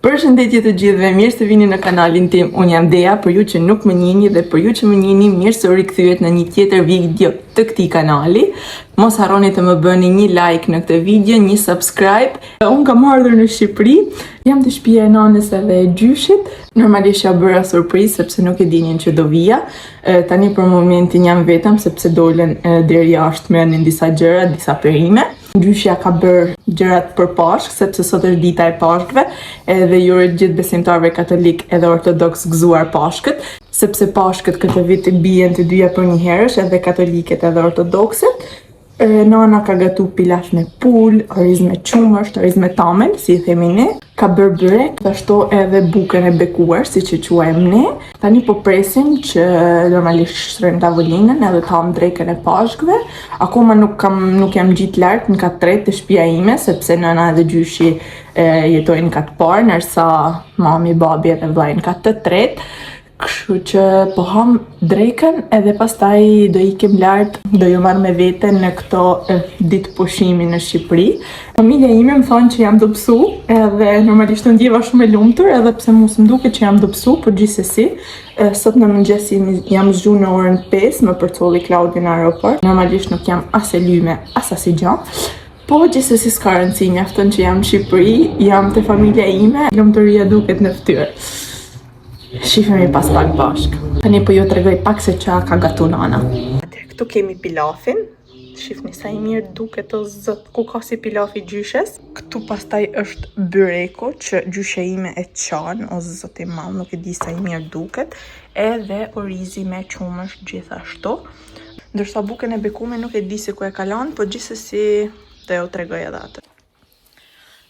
Përshëndetje të gjithëve, mirë se vini në kanalin tim. Unë jam Dea, për ju që nuk më njihni dhe për ju që më njihni, mirë se u rikthyet në një tjetër video të këtij kanali. Mos harroni të më bëni një like në këtë video, një subscribe. Unë kam ardhur në Shqipëri, jam te shtëpia e nanës edhe e gjyshit. Normalisht ja bëra surprizë sepse nuk e dinin që do vija. Tani për momentin jam vetëm sepse dolën deri jashtë merrnin disa gjëra, disa perime. Gjyshja ka bërë gjërat për Pashkë, sepse sot është dita e Pashkëve, edhe ju uroj gjithë besimtarëve katolik edhe ortodoks gëzuar Pashkët, sepse Pashkët këtë vit bien të dyja përnjëherësh, edhe katolikët edhe ortodokset. Nana ka gatu pilaf me pulë, oriz me qumësht, oriz me tamël, si i themi ne. Ka bërë byrek, ashtu edhe bukën e bekuar, siç e quajmë ne. Tani po presim që normalisht shtrojmë tavolinën edhe të hamë drekën e Pashkëve. Akoma nuk kam nuk jam ngjit lart në kat tretë te shtëpia ime sepse nëna edhe gjyshi e, jetojnë në kat të parë, ndërsa mami, babi edhe vllai në kat të tretë. Kështu që po ham drekën edhe pastaj do ikim lart, do ju marr me vete në këto ditë pushimi në Shqipëri. Familja ime më thonë që jam dobësu, edhe normalisht u ndjeva shumë e lumtur, edhe pse mu s'më duket që jam dobësu, por gjithsesi, sot në mëngjes jam zgju në orën 5, më përcolli Klaudi në aeroport. Normalisht nuk jam as e lyme, as asgjë. Po gjithsesi s'ka rëndësi, mjafton që jam në Shqipëri, jam te familja ime, lumturia duket në fytyrë. Shifemi pas pak bashkë. Tani po ju tregoj pak se ça ka gatu nana. Atëherë, këtu kemi pilafin. Shifni sa i mirë duket o zot, ku ka si pilafi gjyshes. Këtu pastaj është byreku që gjyshja ime e qan, o zot i madh, nuk e di sa i mirë duket. Edhe orizi me qumësht gjithashtu. Ndërsa bukën e bekume nuk e di se ku e ka lanë, po gjithsesi do ju tregoj edhe atë.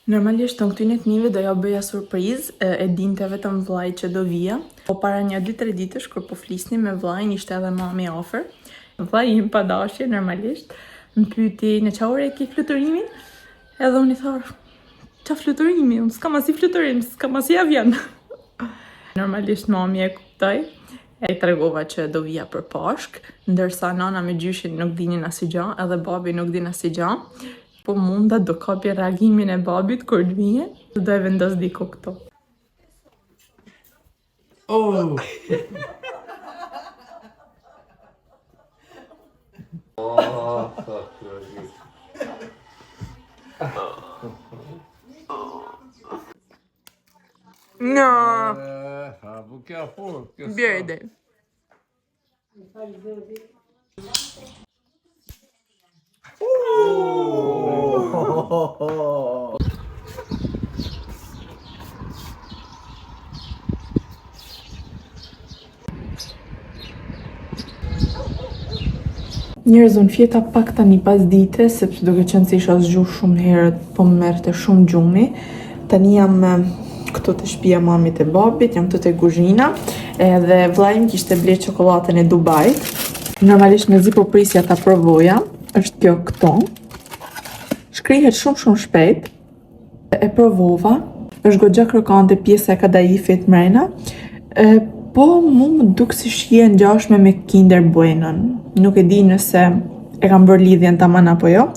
Normalisht unë këtyne të mive do ja bëja surprizë, e dinte vetëm vllai që do vija. Po para një 2-3 ditësh kur po flisnim me vllajin ishte edhe mami afër. Vllai im pa dashje normalisht më pyeti në ça ore e ke fluturimin? Edhe unë i thash, ça fluturimi, unë s'kam asnjë fluturim, s'kam asnjë avion. Normalisht mami e kuptoi. E i tregova që do vija për Pashkë, ndërsa nana me gjyshin nuk dinin asgjë, edhe babi nuk din asgjë. Po munda do kapi reagimin e babit kur të vije, do e vendos diku këtu. Oh! Oh, fuck, No. Ha, bu kjo fort, kjo. Bjeri Njerëz, unë fjeta pak tani pas dite, sepse duke qenë se isha zgju shumë herët, po më merrte shumë gjumi. Tani jam këtu te shtëpia mamit e babit, jam këtu te kuzhina, edhe vllai im kishte ble çokollatën e Dubait. Normalisht mezi po prisja ta provoja, është kjo këtu. Shkrihet shumë shumë shpejt. E provova, është goxha krokante pjesa e kadaifit mrena. E, po mu më duk si shije e ngjashme me Kinder Bueno-n. Nuk e di nëse e kam bërë lidhjen taman apo jo.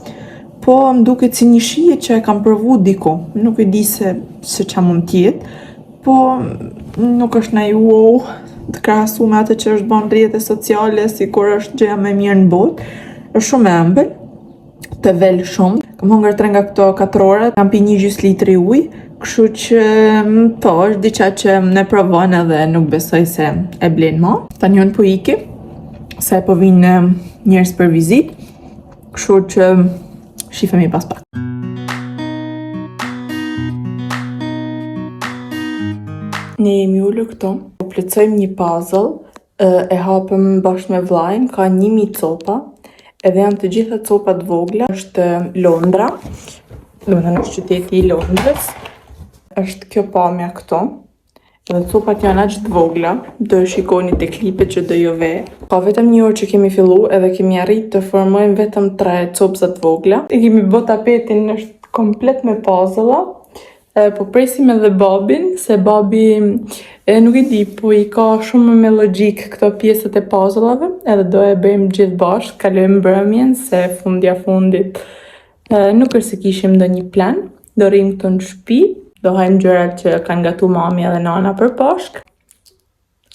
Po më duket si një shije që e kam provu diku, nuk e di se se ça mund të jetë, po nuk është naj wow të krahasu me atë që është bën rrjetet sociale, sikur është gjëja më e mirë në botë. Është shumë e ëmbël, të vel shumë. Kam hëngër tre nga këto katrore, kam pi një gjysë litri ujë, kështu që mm, po, është diçka që e provon edhe nuk besoj se e blen mo. Tani unë po iki, se po vinë njerëz për vizitë. Kështu që shifemi pas pak. Ne jemi ulur këtu, po plotësojmë një puzzle, e hapëm bashkë me vllajin, ka 1000 copa, edhe janë të gjitha copa të vogla, është Londra, domethënë është qyteti i Londrës, është kjo pamja këtu. Dhe copat janë aq të vogla, do e shikoni te klipet që do ju ve. Ka vetëm një orë që kemi fillu edhe kemi arrit të formojmë vetëm tre copëza të vogla. E kemi bë tapetin është komplet me puzzle E, po presim edhe babin, se babi e, nuk e di, po i ka shumë me logjikë këto pjesët e puzzle-ave, edhe do e bëjmë gjithë bashkë, kalojmë mbrëmjen se fundja fundit. E, nuk është se kishim ndonjë plan, do rrim këtu në shtëpi, Do hajmë gjërat që kanë gatu mami edhe nana për Pashk.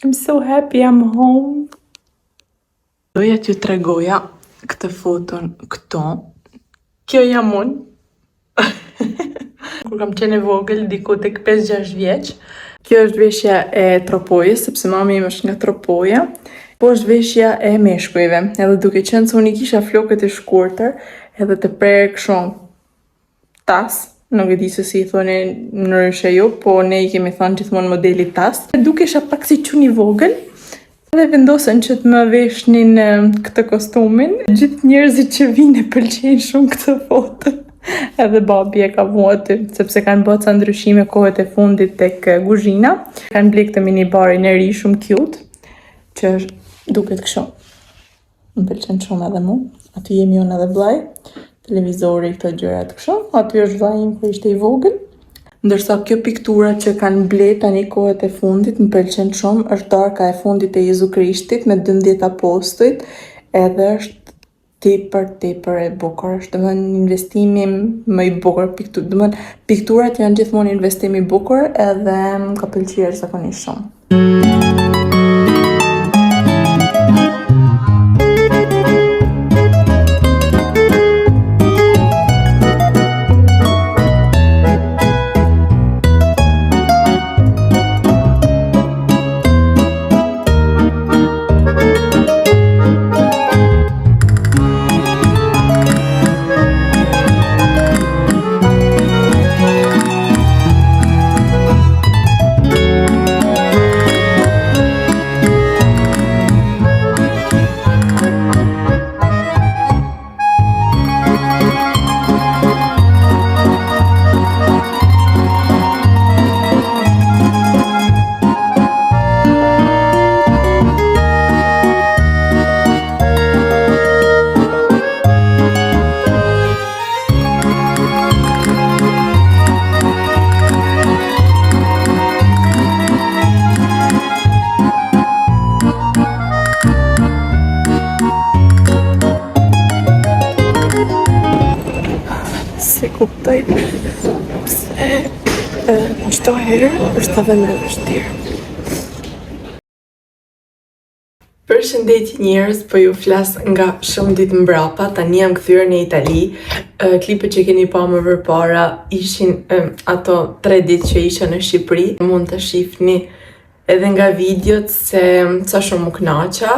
I'm so happy I'm home. Doja t'ju tregoja këtë foton këto. Kjo jam unë. Kur kam qenë e vogël, diku tek 5-6 vjeç. Kjo është veshja e Tropojës, sepse mami im është nga Tropoja. Po është veshja e meshkujve. Edhe duke qenë se unë i kisha flokët e shkurtër, edhe të prerë kështu tas, nuk e di se si i thoni ndryshe ju, po ne i kemi thënë gjithmonë modeli tas. Dukesha pak si çun i vogël, edhe vendosën që të më veshnin këtë kostumin. Gjithë njerëzit që vinë e pëlqejnë shumë këtë foto. Edhe babi e ka vu aty, sepse kanë bërë ca ndryshime kohët e fundit tek kuzhina. Kanë ble këtë minibarin e ri shumë cute, që është duket kështu. Më pëlqen shumë edhe mu. Aty jemi unë edhe vllai. Televizori, këto gjërat kështu. Aty është vllai im kur ishte i vogël. Ndërsa kjo piktura që kanë ble tani kohët e fundit më pëlqen shumë, është darka e fundit e Jezu Krishtit me 12 apostujt, edhe është tepër tepër e bukur. Është domethënë investimi më i bukur pikturë. Domethënë pikturat janë gjithmonë investim i bukur edhe më ka pëlqyer zakonisht shumë. S'e kuptoj pse çdo herë është edhe më e vështirë. Përshëndetje njerëz, po ju flas nga shumë ditë mbrapa, tani jam kthyer në Itali. Klipet që keni pa më përpara ishin ato 3 ditë që isha në Shqipëri. Mund të shihni edhe nga videot se sa shumë u kënaqa.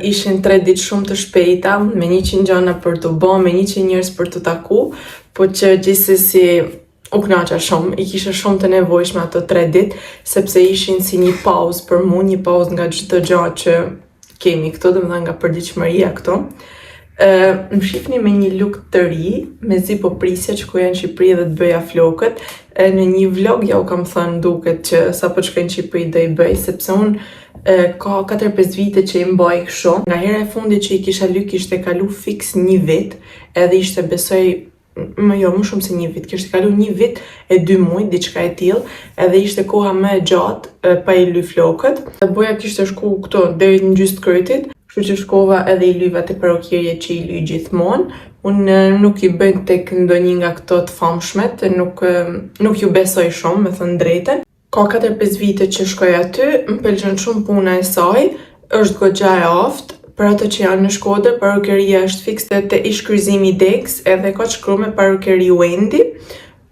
Ishin 3 ditë shumë të shpejta, me 100 gjana për të bo, me 100 njerëz për të taku, po që gjithsesi u kënaqa shumë, i kisha shumë të nevojshme ato 3 ditë, sepse ishin si një pauzë për mu, një pauzë nga çdo gjë që kemi këtu, domethënë nga përditshmëria këtu. Më shihni me një look të ri, mezi po prisja që shkoja në Shqipëri dhe të bëja flokët. Në një vlog ja u kam thënë duket që sa po të shkoj në Shqipëri do i bëj, sepse unë ka 4-5 vite që i mbaj kështu. Nga hera e fundit që i kisha ly kishte kalu fiks një vit, edhe ishte besoj më jo, më shumë se një vit, kishte kalu një vit e 2 muaj, diçka e tillë, edhe ishte koha më e gjatë pa i ly flokët. Dhe boja kishte shku këtu deri në gjysë të krytit, kështu që shkova edhe i lyva te parukierja që i lyj gjithmonë. Unë nuk i bëj tek ndonjë nga këto të famshmet, nuk ju besoj shumë, me thënë drejtën. Ka 4-5 vite që shkoj aty, më pëlqen shumë puna e saj, është goxha e aftë. Për ato që janë në Shkodër, parukeria është fikse te ish kryqëzimi i Degës, edhe ka të shkruar me parukeri Wendy.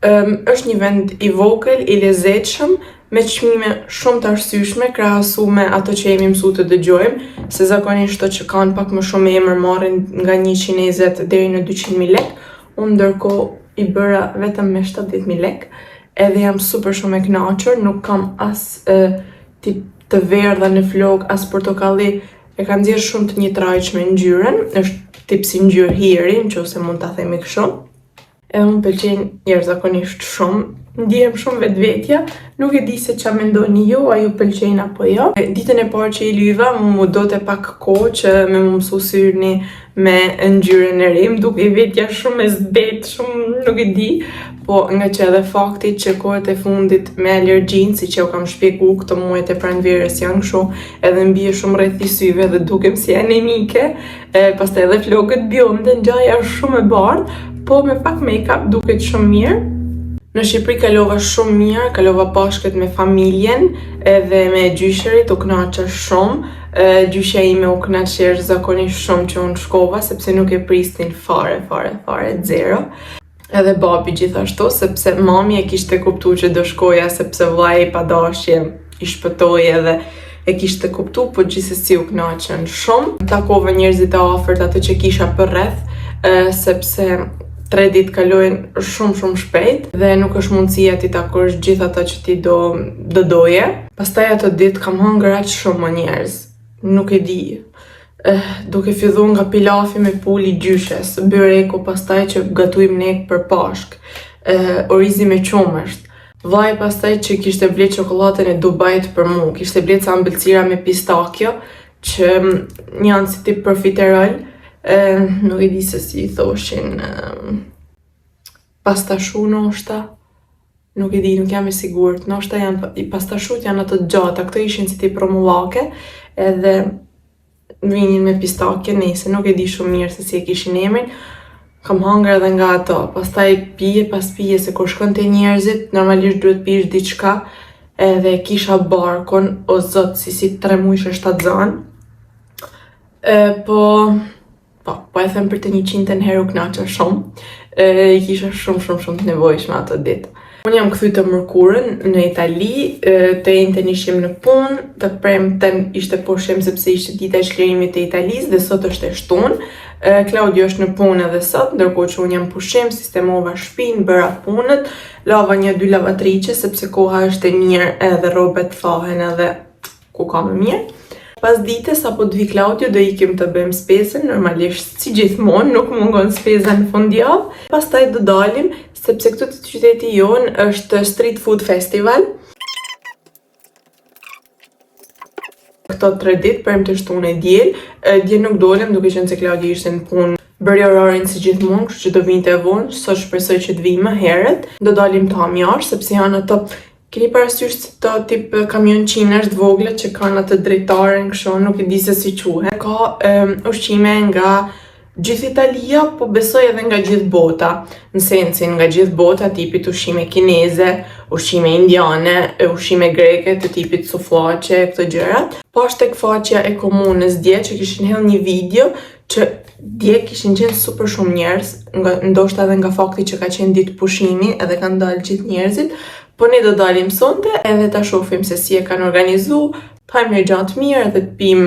Është një vend i vogël, i lezetshëm, me çmime shumë të arsyeshme krahasu me ato që jemi mësuar të dëgjojmë, se zakonisht ato që kanë pak më shumë emër marrin nga 120 deri në 200.000 lek. Unë ndërkohë i bëra vetëm me 70.000 lek, edhe jam super shumë e kënaqur, nuk kam as tip të verdha në flok, as portokalli, e kam nxjerrë shumë të njëtrajtshme ngjyrën, është tip si ngjyrë hiri, nëse mund ta themi kështu. Edhe më pëlqen jashtëzakonisht shumë, ndihem shumë vetvetja, nuk e di se qa mendoni ju, a ju pëlqejnë apo jo. Ditën e parë që i lyva, mu dote pak kohë që me më mësu syni me ngjyrën e re, më duke vetja shumë e zbet, shumë nuk e di, po nga që edhe fakti që kohët e fundit me alergjinë, si që u kam shpjegu, këto muajt e pranverës janë kështu, edhe më bie shumë rrethi i syve dhe dukem si anemike, pastaj edhe flokët bjonde, ngjaja është shumë e bardhë, po me pak make-up duket shumë mirë. Në Shqipëri kalova shumë mirë, kalova pashkët me familjen edhe me gjyshërit, u kënaqa shumë. Gjyshja ime u kënaq jashtëzakonisht shumë që unë shkova, sepse nuk e prisnin fare, fare, fare, zero. Edhe babi gjithashtu, sepse mami e kishte kuptu që do shkoja, sepse vllai pa dashje i shpëtoi edhe e kishte kuptu, po gjithsesi u kënaqën shumë. Takova njerëzit e afërt, atë që kisha përreth, sepse tre ditë kalojnë shumë shumë shpejt dhe nuk është mundësia t'i takosh gjithë ata që ti do do doje. Pastaj ato ditë kam hëngër aq shumë më njerëz, nuk e di. Eh, duke fillu nga pilafi me pulë i gjyshes, byreku pastaj që gatujmë ne për pashk, eh, orizi me qumësht, Vllai pastaj që kishte ble çokollatën e Dubait për mu, kishte ble ca ëmbëlsira me pistakjo, që mm, janë si tip profiterol, e, nuk e di se si i thoshin, e, pastashu ndoshta, nuk e di, nuk jam e sigurt, ndoshta janë, i pastashut janë ato të gjata, këto ishin si tip rrumullake, edhe vinin me pistake, nejse nuk e di shumë mirë se si e kishin emrin, kam hangër edhe nga ato, pastaj pije pas pije, se kur shkon te njerëzit, normalisht duhet pish diçka, edhe kisha barkun, o zot, si si tre mujshe shtatzan, e, po, po, po e them për të njëqindtën herë u knaqa shumë, e, i kisha shumë, shumë, shumë të nevojshme ato ditë. Unë jam kthy të mërkurën në Itali, e, të enjten ishim në punë, të premten ishte pushim sepse ishte dita e çlirimit të Italisë dhe sot është e shtunë. E, Claudio është në punë edhe sot, ndërkohë që unë jam pushim, sistemova shtëpinë, bëra punët, lava një dy lavatriçe sepse koha është e mirë edhe rrobet thahen edhe ku ka më mirë. Pas dite, sapo të vi Claudio, do ikim të bëjmë spezën, normalisht si gjithmonë, nuk mungon speza në fundjavë. Pastaj do dalim, sepse këtu te qyteti jonë është Street Food Festival. Këto tre ditë, premte shtunë e diel, dje nuk dolëm duke qenë se Claudio ishte në punë. Bëri orarin si gjithmonë, kështu që do vinte vonë, sot shpresoj që të vijë më herët. Do dalim të hamë jashtë, sepse janë ato Keni parasysh se to tip kamionçinash të vogla që kanë atë dritaren kështu, nuk e di se si quhen. Ka um, ushqime nga gjithë Italia, po besoj edhe nga gjithë bota. Në sensin nga gjithë bota, tipit ushqime kineze, ushqime indiane, ushqime greke të tipit sufllaqe, këto gjërat. Pashë tek faqja e komunës dje që kishin hedh një video që dje kishin qenë super shumë njerëz, nga, ndoshta edhe nga fakti që ka qenë ditë pushimi edhe kanë dalë gjithë njerëzit, po ne do dalim sonte edhe ta shohim se si e kanë organizu, të hajmë një gja të mirë edhe të pim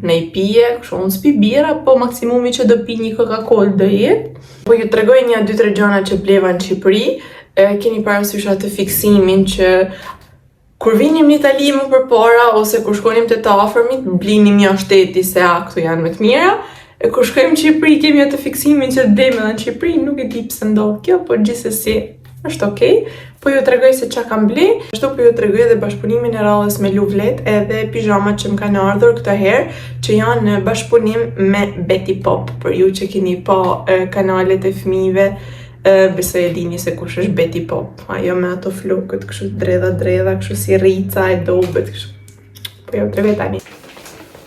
një pije, kështu unë s'pi birra, po maksimumi që do pi një Coca-Cola do jetë. Po ju tregoj një dy tre gjëra që bleva në Shqipëri, e, keni parasysh atë fiksimin që Kur vinim në Itali më përpara ose kur shkonim te të afërmit, blinim jashtë shteti se a këtu janë më të mira. E kur shkojmë në Shqipëri kemi atë fiksimin që të blejmë edhe në Shqipëri, nuk e di pse ndodh kjo, por gjithsesi është okay. Po ju tregoj se çka kam ble, ashtu po ju tregoj edhe bashkëpunimin e radhës me Luvlet edhe pizhamat që më kanë ardhur këtë herë, që janë në bashkëpunim me Betty Pop, për ju që keni pa kanalet e fëmijëve besoj e dini se kush është Betty Pop. Ajo me ato flokët kështu dredha dredha, kështu si rrica e dobët kështu. Po ju tregoj tani.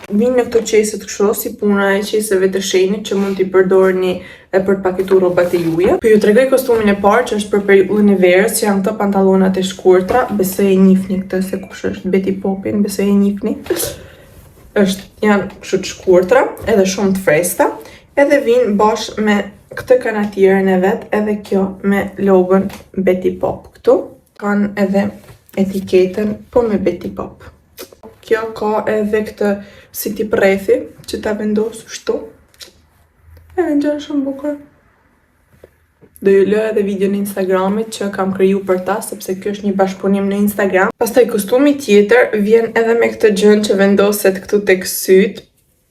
Vinë në këto qeset kështu si puna e qeseve të Sheinit që mund t'i përdorni e për të paketuar rrobat e juaja. Po ju tregoj kostumin e parë që është për periudhën e verës, që janë këto pantallonat e shkurtra. Besoj e njihni këtë se kush është Betty Popin, besoj e njihni. Është janë kështu të shkurtra, edhe shumë të freskëta, edhe vinë bashkë me këtë kanatierën e vet, edhe kjo me logon Betty Pop këtu. Kanë edhe etiketën po me Betty Pop. Kjo ka edhe këtë si tip rrethi që ta vendos kështu. Edhe ngjan shumë bukur. Do ju lë edhe videon e Instagramit që kam kriju për ta, sepse kjo është një bashkëpunim në Instagram. Pastaj kostumi tjetër vjen edhe me këtë gjën që vendoset këtu tek syt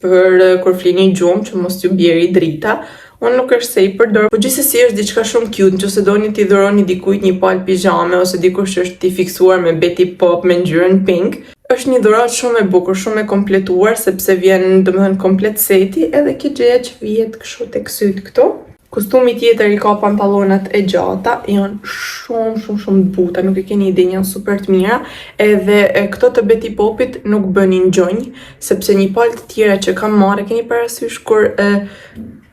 për eh, kur flini gjumë që mos t'ju bjeri drita. Unë nuk është se i përdor, po gjithsesi është diçka shumë cute, nëse doni t'i dhuroni dikujt një palë pizhame ose dikush që është i fiksuar me Betty Pop me ngjyrën pink, është një dhuratë shumë e bukur, shumë e kompletuar sepse vjen domethënë komplet seti edhe kjo gjëja që vihet kështu tek syt këtu. Kostumi tjetër i ka pantallonat e gjata, janë shumë shumë shumë të buta, nuk e keni idenë, janë super të mira. Edhe e, këto të Betty Popit nuk bënin gjunjë, sepse një palë të tjera që kam marrë, e keni parasysh kur e,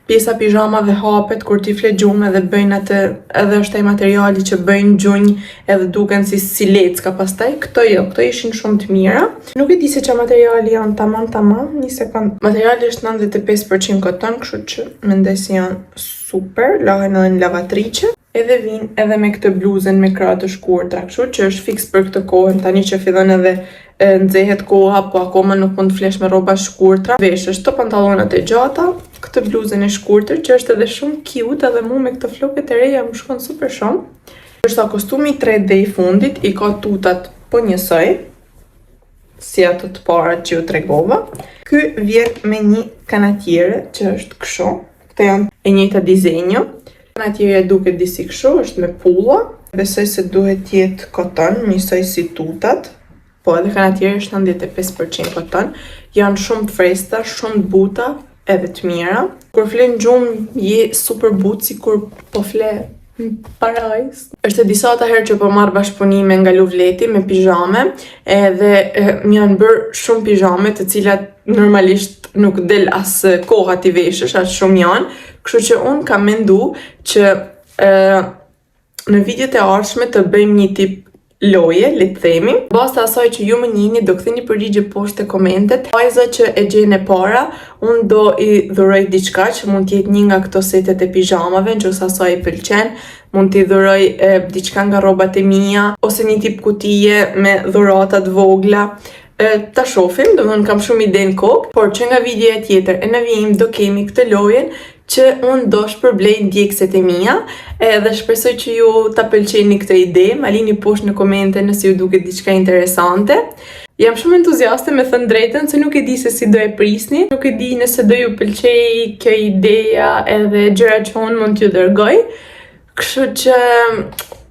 pjesa pizhamave hapet kur ti fle gjumë edhe bëjnë atë, edhe është ai materiali që bëjnë gjunjë edhe duken si si lecka pastaj. Këto jo, këto ishin shumë të mira. Nuk e di se çfarë materiali janë tamam tamam, një sekond. Materiali është 95% koton, kështu që mendoj se janë super, lahen edhe në lavatriçe. Edhe vinë edhe me këtë bluzën me krah të shkurtra, kështu që është fiks për këtë kohën tani që fillon edhe e, nxehet koha, po akoma nuk mund të flesh me rroba shkurtra. Veshësh këto pantallonat e gjata, këtë bluzën e shkurtër që është edhe shumë cute, edhe mu me këto flokët e reja më shkon super shumë. Ndërsa kostumi i tretë dhe i fundit i ka tutat po njësoj, si ato të parat që ju tregova. Ky vjen me një kanatjere që është kështu. Këto janë e njëjta dizenjo. Kanatjerja duket disi kështu, është me pulla. Besoj se duhet jetë koton, njësoj si tutat. Po edhe kanatjerja është 95% koton. Janë shumë të freskëta, shumë të buta, edhe të mira. Kur flen gjumë je super butë si kur po fle në parajs. Është e disata herë që po marr bashkëpunime nga Luvleti me pizhame, edhe e, më janë bërë shumë pizhame të cilat normalisht nuk del as koha t'i veshësh, aq shumë janë. Kështu që unë kam mendu që e, në videot e ardhshme të bëjmë një tip loje, le të themi. Bazë të asaj që ju më njihni, do ktheni përgjigje poshtë te komentet. Vajza që e gjen e para, unë do i dhuroj diçka që mund të jetë një nga këto setet e pizhamave, nëse asaj i pëlqen, mund t'i dhuroj e, diçka nga rrobat e mia ose një tip kutije me dhurata të vogla. E, ta shohim, do të thënë kam shumë ide në kokë, por që nga videoja tjetër e në vijim do kemi këtë lojën që unë do shpërblej ndjekëset e mia, edhe shpresoj që ju ta pëlqeni këtë ide, ma lini poshtë në komente nëse ju duket diçka interesante. Jam shumë entuziaste me thënë drejtën se nuk e di se si do e prisni, nuk e di nëse do ju pëlqej kjo ideja edhe gjërat që unë mund t'ju dërgoj. Kështu që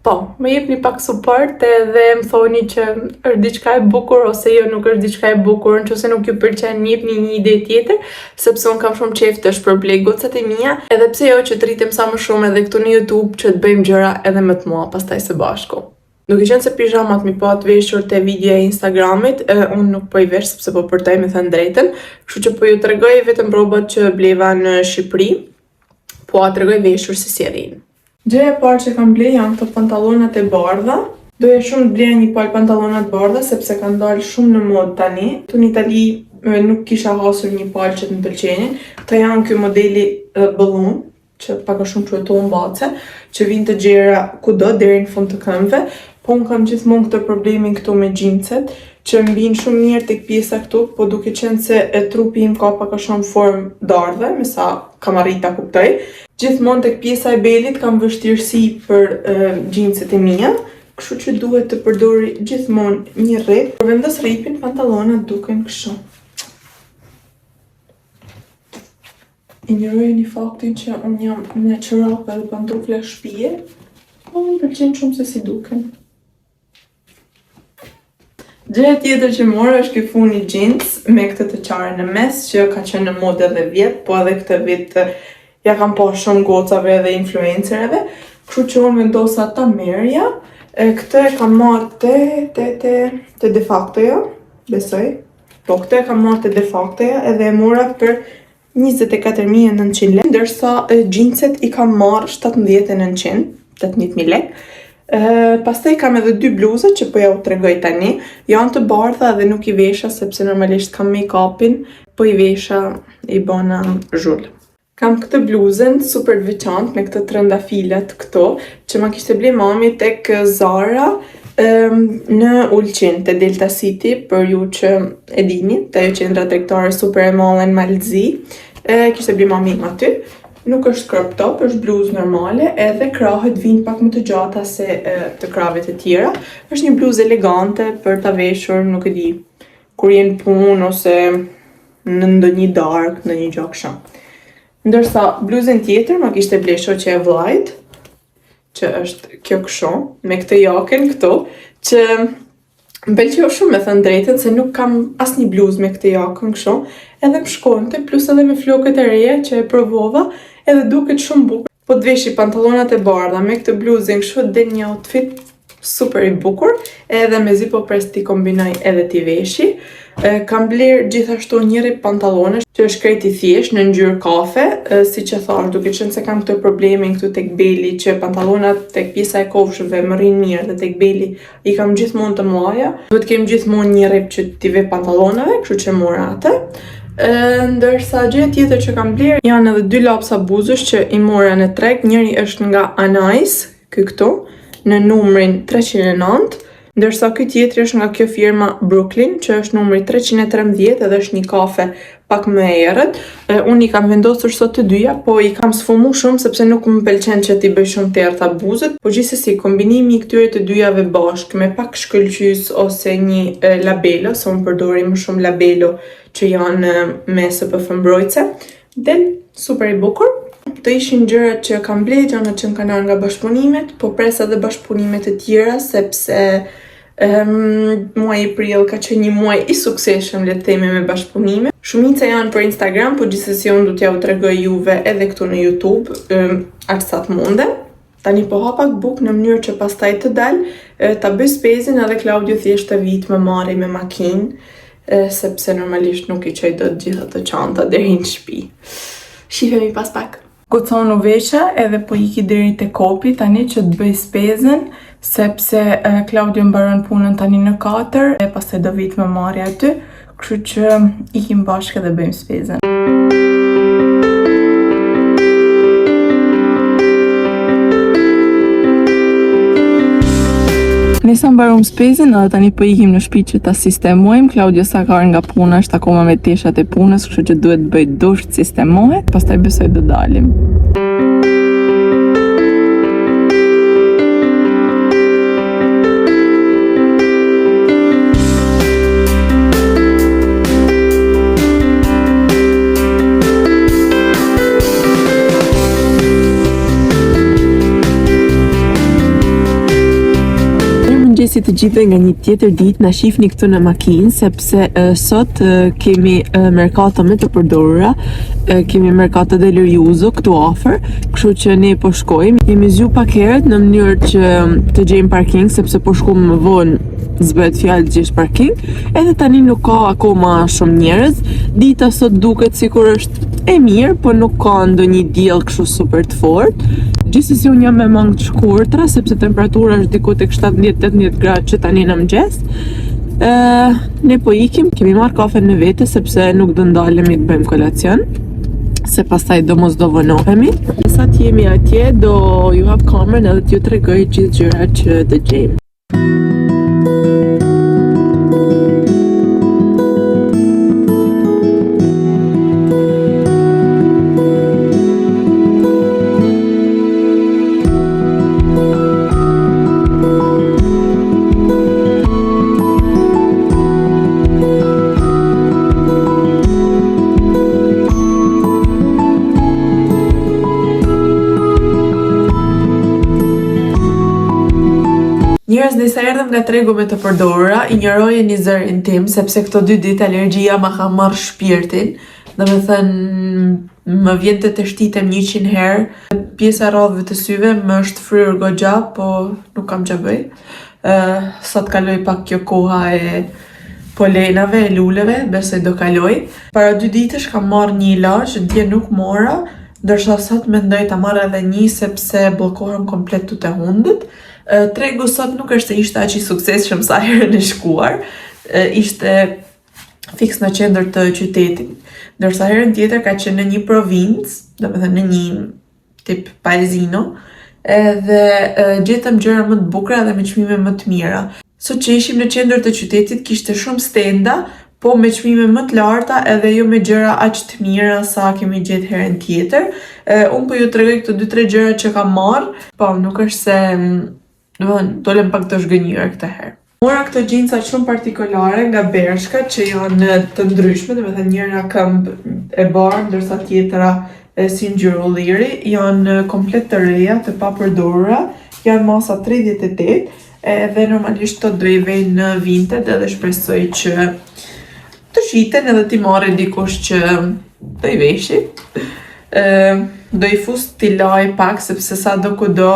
po, më jepni pak support edhe më thoni që është diçka e bukur ose jo nuk është diçka e bukur, nëse nuk ju pëlqen, më jepni një ide tjetër, sepse unë kam shumë qejf të shpërblej gocat e mia, edhe pse jo që të rritem sa më shumë edhe këtu në YouTube që të bëjmë gjëra edhe më të mëdha pastaj së bashku. Duke qenë se pizhamat mi pat veshur te videoja e Instagramit, e, unë nuk po i vesh sepse po përtoj me thënë drejtën, kështu që po ju tregoj vetëm rrobat që bleva në Shqipëri, po a tregoj veshur se si rrinë. Gjëja e parë që kam ble janë këto pantallonat e bardha. Doja shumë të bleja një palë pantallona të bardha sepse kanë dalë shumë në modë tani. Këtu në Itali e, nuk kisha hasur një palë që të më pëlqenin. Këto janë ky modeli e, balloon, që pak a shumë quhet tullumbace, që vinë të gjera kudo deri në fund të këmbëve. Po unë kam gjithmonë këtë problemin këtu me xhinset, që mbin shumë mirë tek pjesa këtu, po duke qenë se e trupi im ka pak a shumë formë dardhe, me sa kam arrit ta kuptoj. Gjithmonë tek pjesa e belit kam vështirësi për e, xhinset e mia, kështu që duhet të përdori gjithmonë një rrip. Kur vendos rripin, pantallonat duken kështu. Injorojeni faktin që unë jam me çorape dhe pantofla shtëpie, po më pëlqen shumë se si duken. Gjëja tjetër që mora është ky funi jeans me këtë të qarë në mes që ka qenë në modë edhe vjet, po edhe këtë vit ja kam pa shumë gocave edhe influencereve, kështu që unë vendosa ta merja. E, këtë e kam marrë te te te te Defactoja, besoj. Po këtë e kam marrë te Defactoja edhe e mora për 24.900 lekë, ndërsa e, jeanset i kam marrë 17.900, 18.000 lekë. E, pastaj kam edhe dy bluza që po ja u tregoj tani. Janë të bardha dhe nuk i vesha sepse normalisht kam make-upin, po i vesha i bona zhul. Kam këtë bluzën super të veçantë me këtë trëndafilat këto, që ma kishte ble mami tek Zara em, në Ulqin, te Delta City, për ju që e dini, te ajo qendra tregtare super e madhe në Malzi. E, kishte ble mami im aty. Nuk është crop top, është bluzë normale, edhe krahët vinë pak më të gjata se e, të krahëve të tjera. Është një bluzë elegante për ta veshur, nuk e di, kur je në punë ose në ndonjë darkë, ndonjë gjë kështu. Ndërsa bluzën tjetër ma kishte ble shoqja e vllait, që është kjo kështu, me këtë jakën këtu, që më pëlqeu shumë me thënë drejtën se nuk kam asnjë bluzë me këtë jakën kështu, edhe më shkonte, plus edhe me flokët e reja që e provova, edhe duket shumë bukur. Po të veshi pantallonat e bardha me këtë bluzën kështu del një outfit super i bukur, edhe mezi po pres t'i kombinoj edhe t'i veshi. Kam bler gjithashtu një rrip pantallone që është krejt i thjeshtë në ngjyrë kafe, siç e thash, duke qenë se kam këtë problemin këtu tek beli që pantallonat tek pjesa e kofshëve më rrinë mirë dhe tek beli i kam gjithmonë të mëdha. Duhet të kem gjithmonë një rrip që t'i ve pantallonave, kështu që mora atë. Ndërsa gjëja tjetër që kam bler janë edhe dy lapsa buzësh që i mora në treg, njëri është nga Anais, ky këtu, në numrin 309, ndërsa ky tjetri është nga kjo firma Brooklyn, që është numri 313 edhe është një kafe pak më e errët. Unë i kam vendosur sot të dyja, po i kam sfumu shumë sepse nuk më pëlqen që t'i bëj shumë të errëta buzët, po gjithsesi kombinimi i këtyre të dyjave bashkë me pak shkëlqys ose një labelo, se unë përdori më shumë labelo që janë me SPF mbrojtëse, del super i bukur. Këto ishin gjërat që kam blerë, gjërat që më kanë ardhur nga bashkëpunimet, po pres edhe bashkëpunime të tjera sepse muaji prill ka qenë një muaj i suksesshëm, le të themi, me bashkëpunime. Shumica janë për Instagram, po gjithsesi unë do t'ja u tregoj juve edhe këtu në YouTube, aq sa të mundem. Tani po ha pak bukë në mënyrë që pastaj të dal, ta bëj spezin edhe Claudio thjesht të vijë të më marri me makinë, sepse normalisht nuk i çoj dot gjithë ato çanta deri në shtëpi. Shihemi pas pak. Goca unë u vesha edhe po iki deri te Coop-i tani që të bëj spezën, sepse Claudio mbaron punën tani në 4 e pastaj do vijë të më marri aty, kështu që ikim bashkë edhe bëjmë spezën. Ne sa mbarum spezën, edhe tani po ikim në shtëpi që ta sistemojmë. Claudio sa ka ardhur nga puna, është akoma me teshat e punës, kështu që duhet të bëj dush të sistemohet, pastaj besoj do dalim. Mirëmëngjesi të gjithëve nga një tjetër ditë, na shihni këtu në makinë sepse uh, sot uh, kemi uh, merkato me të përdorura, uh, kemi merkato del riuso këtu afër, kështu që ne po shkojmë. Jemi zgju pak herët në mënyrë që të gjejmë parking sepse po shkum më vonë s'bëhet fjalë të gjesh parking. Edhe tani nuk ka akoma shumë njerëz. Dita sot duket sikur është e mirë, po nuk ka ndonjë diell kështu super të fortë. Gjithsesi unë jam me mëngë të shkurtra sepse temperatura është diku tek 17-18 gradë që tani në mëngjes. Ë, ne po ikim, kemi marrë kafe në vete sepse nuk do ndalemi të bëjmë kolacion se pastaj do mos do vonohemi. Sa të jemi atje, do ju hap kamerën edhe t'ju tregoj gjithë gjërat që do gjejmë. Njerëz, ne sa erdhëm nga tregu me të përdorura, injorojeni zërin tim, sepse këto dy ditë alergjia ma ka marrë shpirtin. Domethënë, më vjen të teshtitem 100 herë. Pjesa e rrathëve të syve më është fryrë goxha, po nuk kam ç'a bëj. Ë, sa të kaloj pak kjo koha e polenave, e luleve, besoj do kaloj. Para dy ditësh kam marrë një ilaç, dje nuk mora, ndërsa sot mendoj ta marr edhe një sepse bllokohem komplet tut e hundët. Tregu sot nuk është se ishte aq i suksesshëm sa herën e shkuar. Ishte fiks në qendër të qytetit, ndërsa herën tjetër ka qenë në një provincë, domethënë në një tip paesino, edhe gjetëm gjëra më të bukura dhe me çmime më të mira. Sot që ishim në qendër të qytetit kishte shumë stenda, po me çmime më të larta edhe jo me gjëra aq të mira sa kemi gjetë herën tjetër. Unë po ju tregoj këto 2-3 gjëra që kam marrë, po nuk është se, domethënë, dolëm pak të zhgënjyer këtë herë. Mora këto xhinsa shumë partikolare nga Bershka që janë të ndryshme, domethënë njëra këmbë e bardhë ndërsa tjetra e si ngjyrë ulliri, janë komplet të reja, të papërdorura, janë masa 38, edhe normalisht këto do i vej në Vinted edhe shpresoj që të shiten edhe t'i marrë dikush që do i veshi. Ë do i fus t'i laj pak sepse sa do kudo.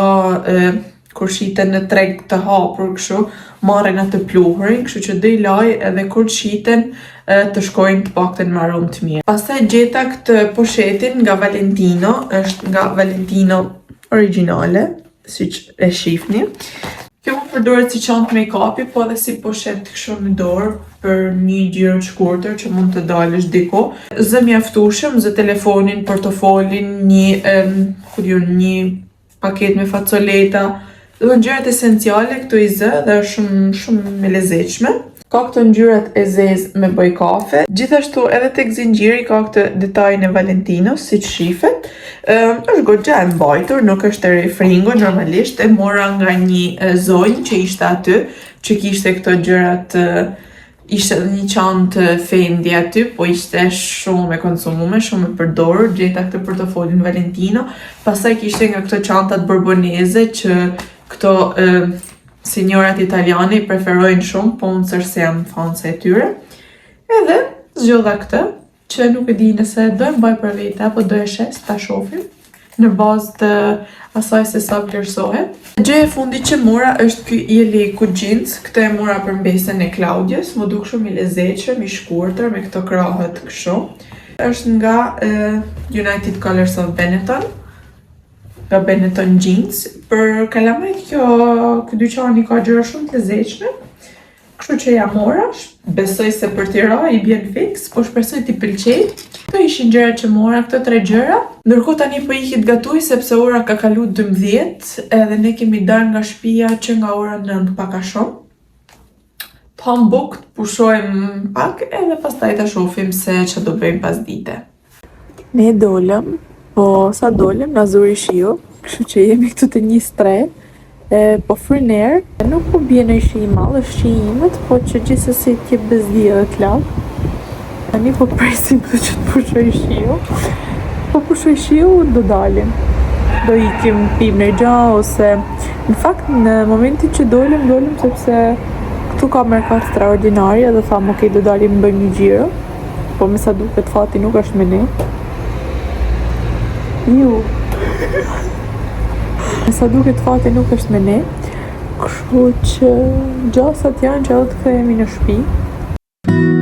kur shiten në treg të hapur kështu, marrin atë pluhurin, kështu që do i laj edhe kur të shiten të shkojnë të paktën me aromë të mirë. Pastaj gjeta këtë poshetin nga Valentino, është nga Valentino origjinale, siç e shihni. Kjo mund përdoret si çantë make-upi, po edhe si poshet kështu në dorë për një xhiro të shkurtër që mund të dalësh diku. Zë mjaftueshëm, zë telefonin, portofolin, një, um, ku di unë, një paket me facoleta, do të gjërat esenciale këto i zë dhe është shumë shumë e lezetshme. Ka këto ngjyrat e zezë me bojë kafe. Gjithashtu edhe tek zinxhiri ka këtë detajin e Valentinos, siç shifet. Ëm është goxha e mbajtur, nuk është e re fringo normalisht. E mora nga një zonjë që ishte aty, që kishte këto gjërat ishte edhe një çantë Fendi aty, po ishte shumë e konsumuar, shumë e përdorur. Gjeta këtë portofolin Valentino. Pastaj kishte nga këto çantat borboneze që këto e, senjorat italiane i preferojnë shumë, po unë s'është se jam fanse e tyre. Edhe zgjodha këtë, që nuk e di nëse do e mbaj për vete apo do e shes, ta shohim në bazë të asaj se sa vlerësohet. Gjëja e fundit që mora është ky jeleku jeans, këtë e mora për mbesën e Claudios, më duk shumë i lezetshëm, i shkurtër me këto krahët kështu. Është nga uh, United Colors of Benetton, nga Benetton Jeans. Për kalamajt kjo, ky dyqani ka gjëra shumë të lezetshme. Kështu që ja mora, besoj se për t'i ra i bjen fiks, po shpresoj t'i pëlqej. Këto ishin gjërat që mora, këto tre gjëra. Ndërkohë tani po iki të gatuj sepse ora ka kalu 12 edhe ne kemi dalë nga shtëpia që nga ora 9 pak a shumë. Të ham bukë, të pushojmë pak edhe pastaj të shohim se që do bëjmë pas dite. Ne dolëm, po sa dolëm na zuri shiu, kështu që jemi këtu te një strehë, e, po fryn erë, nuk po bie në shi i madh, është shi i imët, po që gjithsesi të jep bezdi edhe të lag. Tani po presim këtu që të pushoj shiu. Po pushoj shiu, do dalim. Do ikim pim në gja ose në fakt në momentin që dolëm, dolëm sepse këtu ka merkat straordinari edhe thamë ok do dalim bëjmë një xhiro. Po me sa duket fati nuk është me ne. Ju. Me sa duket fati nuk është me ne. Kështu që gjasat janë që edhe të kthehemi në shtëpi.